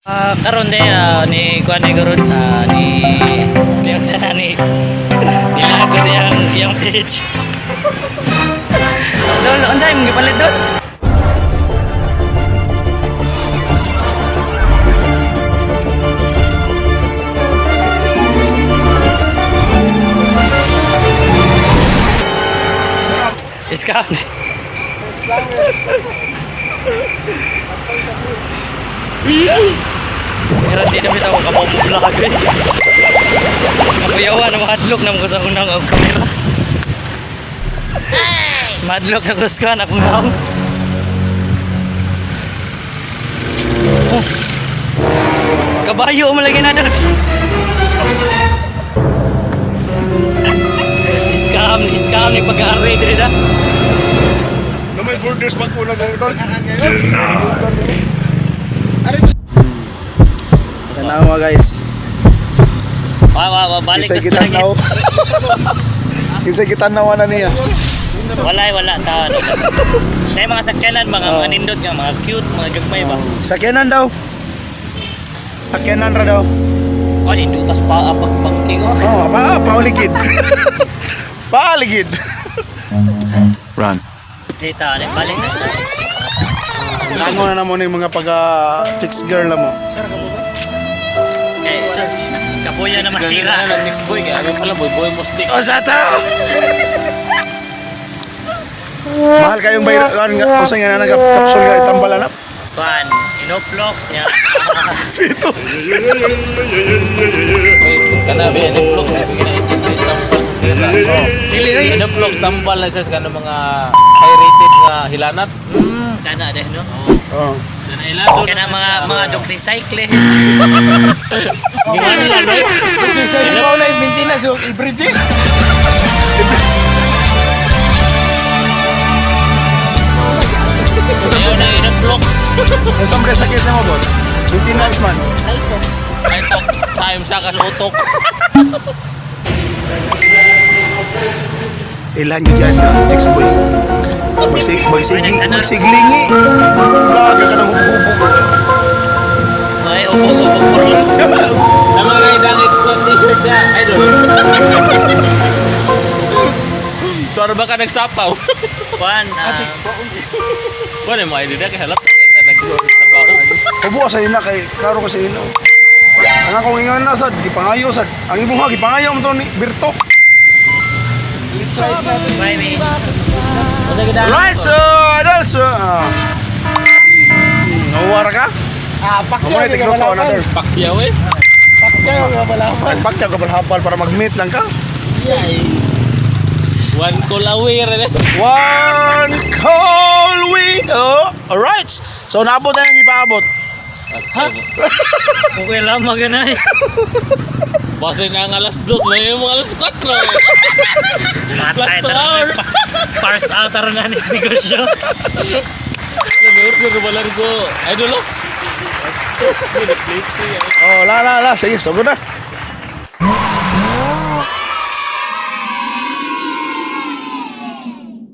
Ah, karon de ni kuan ni karon ni ni unsa na ni nilago sa iyang iyang page. Dol, unsa imong gipalit, Dol? Scam. Pero di na bitaw ka mo vlog eh. Nakuyawan na mahadlok na mo sa akong ang kamera. Madlok na kuskan akong naong. Oh. Kabayo mo lagi na doon. Scam, scam ni pag-aari diri da. Na may borders pag una ko tol. Tanawa, guys. Wa wa wa balik Kisay ta sa kita langit. naw. Kisay kita nawa na niya. Wala wala tao. Dahil mga sakyanan, mga mga nindot nga, mga cute, mga gagmay ba. Sakyanan daw. Sakyanan ra daw. Oh, nindutas pa pag bangking oh. Oh, pa pauligid. Pauligid. Run. Dito, balik na. Tango na namo ning mga pagka chicks girl na mo. Okay, so, kabuya na masira. Six boy kaya ano pala boy boy mo stick. O sa to. Mahal kayong bayro kan nga usa nga na capsule nga itambal na. Kuan, inoplox niya. Sito. Sito. Kana ba inuplox na kina tambal sa sira. Dili oy. Inuplox tambal na siya sa kanang mga high rated nga hilanat. Kana deh no. Oh. Kana ilado. Kana mga mga dog recycle. Giman lang no. Sa mo na maintenance yung everyday. Ayaw na inuplox. Kung saan sakit na mo, boss? Maintenance man. Ay tok time sa kas utok. Ilan yun guys nga, chicks boy. Magsig, magsigi, magsiglingi. Laga ka ng hubog. Ay, upo upo purol. Sa mga idang extra t-shirt na idol. Toro ba ka nagsapaw? Kuan, Wala mo idol kay halap kita nagtrabaho. Hubo sa ina kay klaro ko sa ina. Ang akong ingon na sad, gipangayo sad. Ang ibuha gipangayo mo to ni Berto. Bye, miss. Right, so adult so. Nawara ka? Ah, Amo na tigro ko another. Pakyaw eh. Pakyaw nga balapal. Pagpakyaw ka balhapal para mag-meet lang ka. One call away ra na. One call we. Oh, alright. So naabot na yung ipaabot. Ha? Okay lang maganay. Basta na ang alas 2, may mga alas 4. Plus Patay 2 taron. hours. Pars out taron na ni negosyo. Alam mo, order ba ko? Idol oh. Oh, la la la. Sige, sugod na.